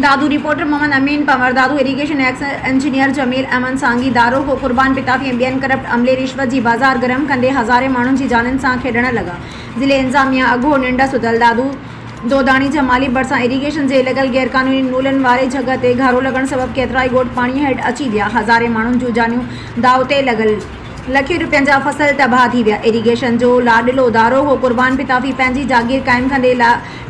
Dadu, reporter Muhammad Amin Panhwar, Dadu irrigation ex engineer Jamil Ahmed Sangi, داروغو قربان پتافي ۽ ٻين corrupt عملي رشوت جي بازار گرم ڪندي هزارين ماڻهن جي جانين سان کيڏڻ لڳا، ضلعي انتظاميا اگهو ننڊ ستل، دادو دوداڻي جمالي ڀرسان اريگيشن جي لڳل غيرقانوني نولن واري جڳهه تي گهارو لڳڻ سبب ڪيترائي ڳوٺ پاڻي هيٺ اچي ويا، هزارين ماڻهن جون جانيون داء تي لڳل. لکين روپين جا فصل تباهه ٿي ويا، اريگيشن جو لاڏلو داروغو قربان پتافي پنهنجي جاگير قائم ڪندي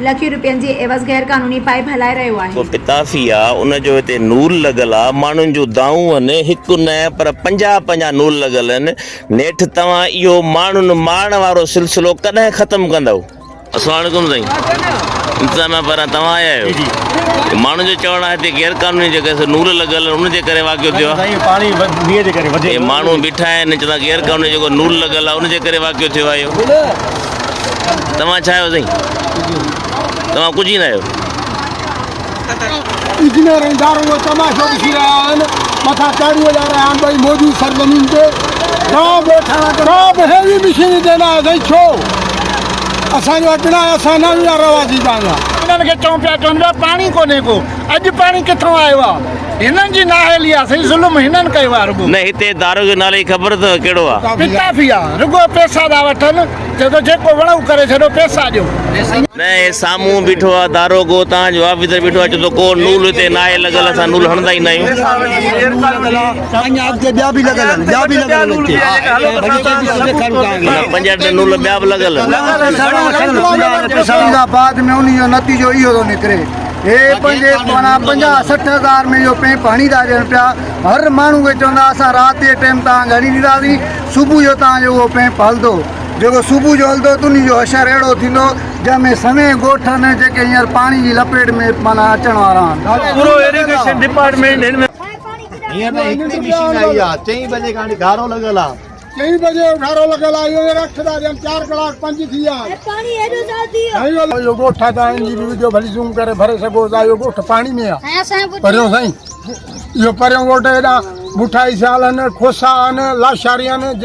لکين روپين جي عيوض غير قانوني پائيپ هلائي رهيو آهي. ڪو پتافي آ ان جو هتي نول لڳل آ ماڻهن جون دانهون آهن هڪ نه پر پنجاهه پنجاهه نول لڳل آهن نيٺ توهان اهو ماڻهن مارڻ وارو سلسلو ڪڏهن ختم ڪندؤ. السلام عليڪم سائين انتظاميا پاران توهان آيا آهيو ماڻهن جو چوڻ آهي هتي غير قانوني جيڪي سو نول لڳل آهن ان جي ڪري واقعو ٿيو آهي پاڻي مينهن جي ڪري وڌي ماڻهو بيٺا آهن چوندا غير قانوني جيڪو نول لڳل آهي ان جي ڪري واقعو ٿيو آهي توهان ڇا آهيو سائين توهان ڪجهه ئي نه آهيو. انجنيئر ۽ داروغو تماشو ڏسي رهيا آهن مٿان چاڙهيون هلائي رهيا آهن ٻئي موجود سرزمين تي ڪا به ڪا به هيوي مشينري تي نه آهي سائين ڇو اسان جو حق نه آهي اسان نه آهيون يا رهواسي هتان جا. انهن کي چئون پيا چون پيا پاڻي ڪونهي ڪو اڄ پاڻي ڪٿان آيو آ هنن جي نااهلي آ سائين ظلم هنن ڪيو آ رڳو. نه هتي داروغي نالي جي خبر اٿو ڪهڙو آ. پتافي آ رڳو پيسا ٿا وٺن. چئي ٿو جيڪو وڻئو ڪري ڇڏو پئسا ڏيو. نه هي سامهون بيٺو آ داروغو تان جو آفيسر بيٺو آ چئي ٿو ڪو نول هتي ناهي لڳل اسان نول هڻندا ئي ناهيون. معنيٰ 65 نول ٻيا به لڳل آهن. بعد ۾ انهي جو نتيجو اهو ٿو نڪري هي پنهنجي معنيٰ 50 60 هزار ۾ اهو پيمپ هڻي ٿا ڏين پيا هر ماڻهو کي چوندا اسان رات جي ٽيم تان کي هڻي ڏينداسين صبح جو توهان جو اهو پيمپ هلندو، جيڪو صبح جو هلندو تنهن جو حشر اهڙو ٿيندو، جنهن ۾ سوين ڳوٺ آهن جيڪي هينئر پاڻي جي لپيٽ ۾ معنيٰ اچڻ وارا آهن. پورو ايريگيشن ڊپارٽمينٽ هن ۾. هينئر تائين هڪڙي مشين آئي آ، چئين بجي کان وٺي گهارو لڳل آ. چئين بجي گهارو لڳل آ، اهو هينئر اٺ ٿا ٿين، چار ڪلاڪ پنج ٿي ويا آهن. سائين اهو ڳوٺ آ، توهان ان جي به وڊيو ڀلي زوم ڪري ڀري سگهو ٿا، اهو ڳوٺ پاڻي ۾ آ. پريون سائين اهو پريون ڳوٺ هيڏانهن بوٺائي سيال آهن، کوسا آهن، لاشاري آهن.